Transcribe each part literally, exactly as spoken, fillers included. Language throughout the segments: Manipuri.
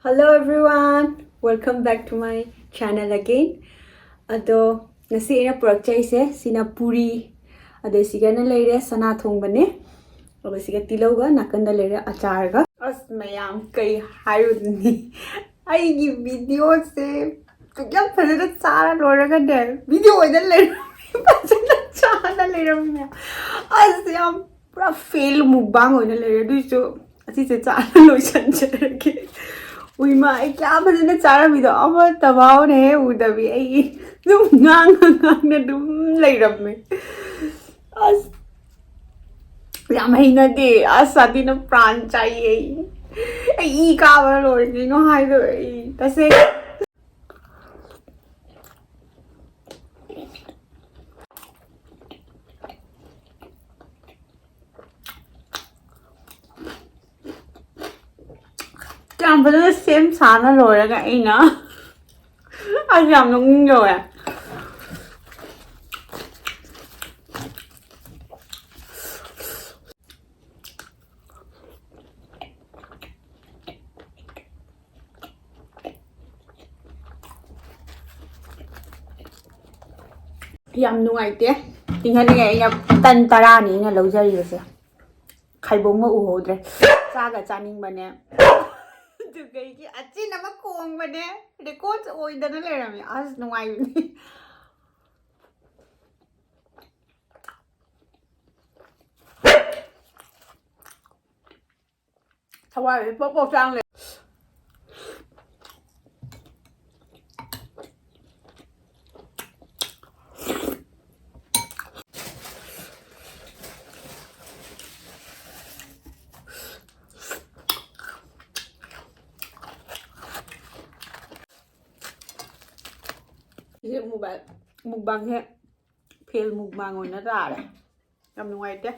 Hello everyone, welcome back to my channel again. ꯑꯗꯣ ꯉꯁꯤ ꯑꯩꯅ ꯄꯨꯔꯛꯆꯔꯤꯁꯦ ꯁꯤꯅ ꯄꯨꯔꯤ, ꯑꯗꯩ ꯁꯤꯒꯅ ꯂꯩꯔꯦ ꯁꯅꯥ ꯊꯣꯡꯕꯅꯦ, ꯑꯗꯩ ꯁꯤꯒ ꯇꯤꯜꯍꯧꯒ, ꯅꯥꯀꯟꯗ ꯂꯩꯔꯦ ꯑꯆꯥꯔꯒ꯫ ꯑꯁ ꯃꯌꯥꯝ ꯀꯩ ꯍꯥꯏꯔꯨꯅꯤ, ꯑꯩꯒꯤ ꯚꯤꯗꯤꯑꯣꯁꯦ ꯌꯥꯝ ꯐꯖꯅ ꯆꯥꯔ ꯂꯣꯏꯔꯒꯅꯦ, ꯚꯤꯗꯤꯑꯣ ꯑꯣꯏꯅ ꯂꯩꯔꯝꯃꯤ, ꯐꯖꯅ ꯆꯥꯔ ꯂꯩꯔꯝꯃꯤ꯫ ꯑꯁ ꯌꯥꯝ ꯄꯨꯔꯥ ꯐꯦꯜ ꯃꯨꯛꯕꯥꯡ ꯑꯣꯏꯅ ꯂꯩꯔꯦ꯫ ꯑꯗꯨꯏꯁꯨ ꯑꯁꯤꯁꯦ ꯆꯥꯔ ꯂꯣꯏꯁꯟꯖꯔꯒꯦ꯫ ꯎꯏꯃꯥ, ꯑꯩ ꯀꯌꯥ ꯐꯖꯅ ꯆꯥꯔꯝꯃꯤꯗꯣ, ꯑꯃꯠꯇ ꯐꯥꯎꯅ ꯍꯦꯛ ꯎꯗꯕꯤ ꯑꯩ ꯑꯗꯨꯝ ꯉꯥꯡꯉ ꯉꯥꯡꯅ ꯑꯗꯨꯝ ꯂꯩꯔꯝꯃꯦ꯫ ꯑꯁ ꯌꯥꯝ ꯍꯩꯅꯗꯦ꯫ ꯑꯁ ꯁꯥꯇꯤꯅ ꯄ꯭ꯔꯥꯟ ꯆꯥꯏꯌꯦ꯫ ꯑꯩ ꯑꯩ ꯏ ꯀꯥꯕꯅ ꯂꯣꯏꯔꯦ꯫ ꯀꯩꯅꯣ ꯍꯥꯏꯗꯣ ꯑꯩ ꯇꯁꯦꯡꯅ ꯀꯌꯥꯝ ꯐꯖꯅ ꯁꯦꯝ ꯁꯥꯅ ꯂꯣꯏꯔꯒ ꯑꯩꯅ ꯑꯁ ꯌꯥꯝ ꯅꯣꯛꯅꯤꯡ ꯌꯧꯋꯦ꯫ ꯌꯥꯝ ꯅꯨꯡꯉꯥꯏꯇꯦ꯫ ꯏꯪꯍꯟꯅꯤꯡꯉꯥꯏ ꯑꯩꯅ ꯇꯟ ꯇꯔꯥꯅꯤ ꯑꯩꯅ ꯂꯧꯖꯔꯤꯕꯁꯦ꯫ ꯈꯥꯏꯕꯣꯡꯒ ꯎꯍꯧꯗ꯭ꯔꯦ꯫ ꯆꯥꯒ ꯆꯥꯅꯤꯡꯕꯅꯦ꯫ ꯑꯗꯨꯒ ꯑꯩꯒꯤ ꯑꯆꯤꯟ ꯑꯃ ꯈꯣꯡꯕꯅꯦ꯫ ꯔꯦꯀꯣꯔꯗ ꯑꯣꯏꯗꯅ ꯂꯩꯔꯝꯃꯦ꯫ ꯑꯁ ꯅꯨꯡꯉꯥꯏꯕꯅꯤ꯫ ꯊꯋꯥꯏꯁꯦ ꯄꯣꯛ ꯄꯣꯛ ꯆꯥꯡ ꯂꯩ꯫ ꯁꯤ ꯃꯨꯛꯕꯥꯡ, ꯃꯨꯛꯕꯥꯡꯁꯦ ꯐꯦꯜ ꯃꯨꯛꯕꯥꯡ ꯑꯣꯏꯅ ꯇꯥꯔꯦ꯫ ꯌꯥꯝ ꯅꯨꯡꯉꯥꯏꯇꯦ꯫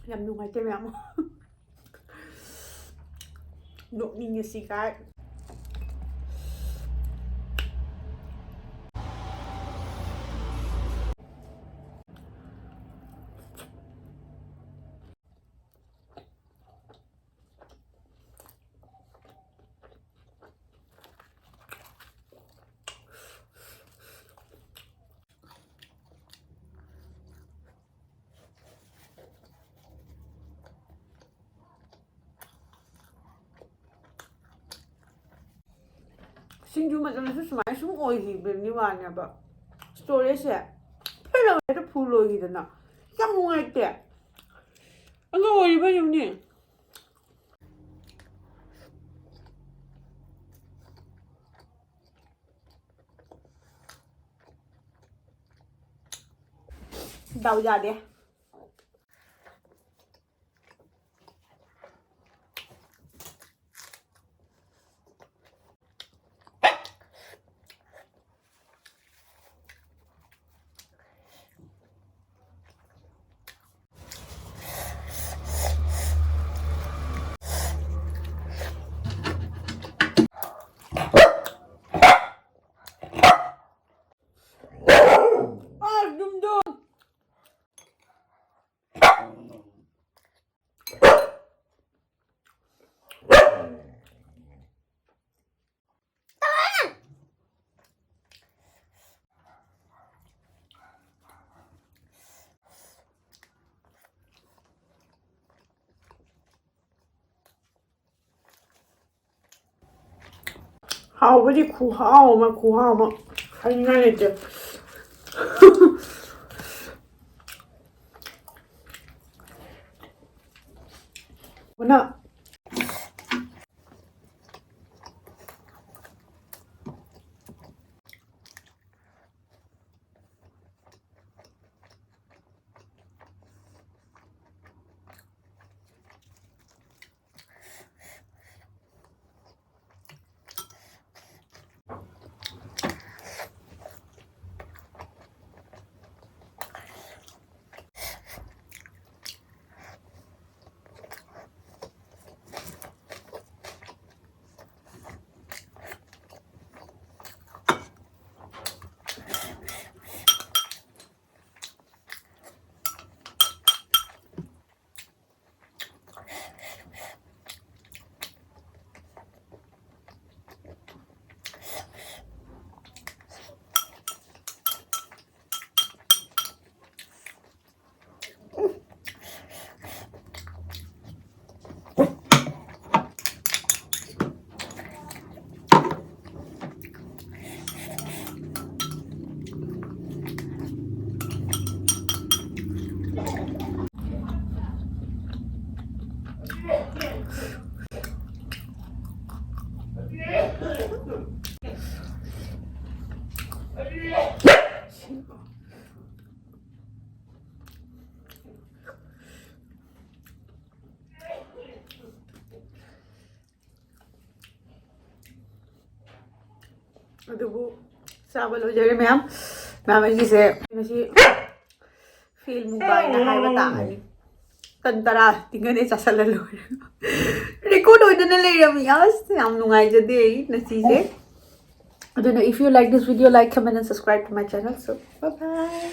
ꯌꯥꯝ ꯅꯨꯡꯉꯥꯏꯇꯦ ꯃꯌꯥꯝ꯫ ꯅꯣꯛꯅꯤꯡꯉꯦ ꯁꯤ ꯀꯥꯏ꯫ ꯁꯤꯡꯖꯨ ꯃꯆꯜꯁꯨ ꯁꯨꯃꯥꯏꯅ ꯁꯨꯝ ꯑꯣꯏꯈꯤꯕꯅꯤ ꯋꯥꯅꯦꯕ꯫ ꯁ꯭ꯇꯣꯔꯦꯖꯁꯦ ꯐꯦꯂꯣ ꯍꯦꯛꯇ ꯐꯨꯜ ꯑꯣꯏꯈꯤꯗꯅ ꯌꯥꯝ ꯅꯨꯡꯉꯥꯏꯇꯦ꯫ ꯑꯗꯨ ꯑꯣꯏꯔꯤꯕ ꯌꯦꯡꯅꯤ꯫ ꯗꯥꯎ ꯌꯥꯗꯦ꯫ ꯍꯥꯎꯕꯗꯤ ꯈꯨꯍꯥꯎ ꯑꯃ, ꯈꯨꯍꯥꯎ ꯑꯃ ꯍꯥꯏꯅꯤꯡꯉꯥꯏ ꯂꯩꯇꯦ꯫ ꯎꯅ꯫ ꯑꯗꯨꯕꯨ ꯆꯥꯕ ꯂꯣꯏꯖꯔꯦ ꯃꯌꯥꯝ꯫ ꯃꯌꯥꯝ ꯑꯩꯒꯤꯁꯦ ꯉꯁꯤ ꯐꯤꯜ ꯃꯨꯛꯕꯥꯡꯅ ꯍꯥꯏꯕ ꯇꯥꯔꯅꯤ꯫ ꯇꯟ ꯇꯔꯥ ꯇꯤꯡꯒꯅꯦ ꯆꯥꯁꯜꯂ ꯂꯣꯏꯔꯦ꯫ ꯔꯦꯀꯣꯔꯗ ꯑꯣꯏꯗꯅ ꯂꯩꯔꯝꯃꯤ꯫ ꯑꯁ, ꯌꯥꯝ ꯅꯨꯡꯉꯥꯏꯖꯗꯦ ꯑꯩ ꯉꯁꯤꯁꯦ꯫ ꯑꯗꯨꯅ, if you like this video, like, comment and subscribe to my channel. So, bye bye.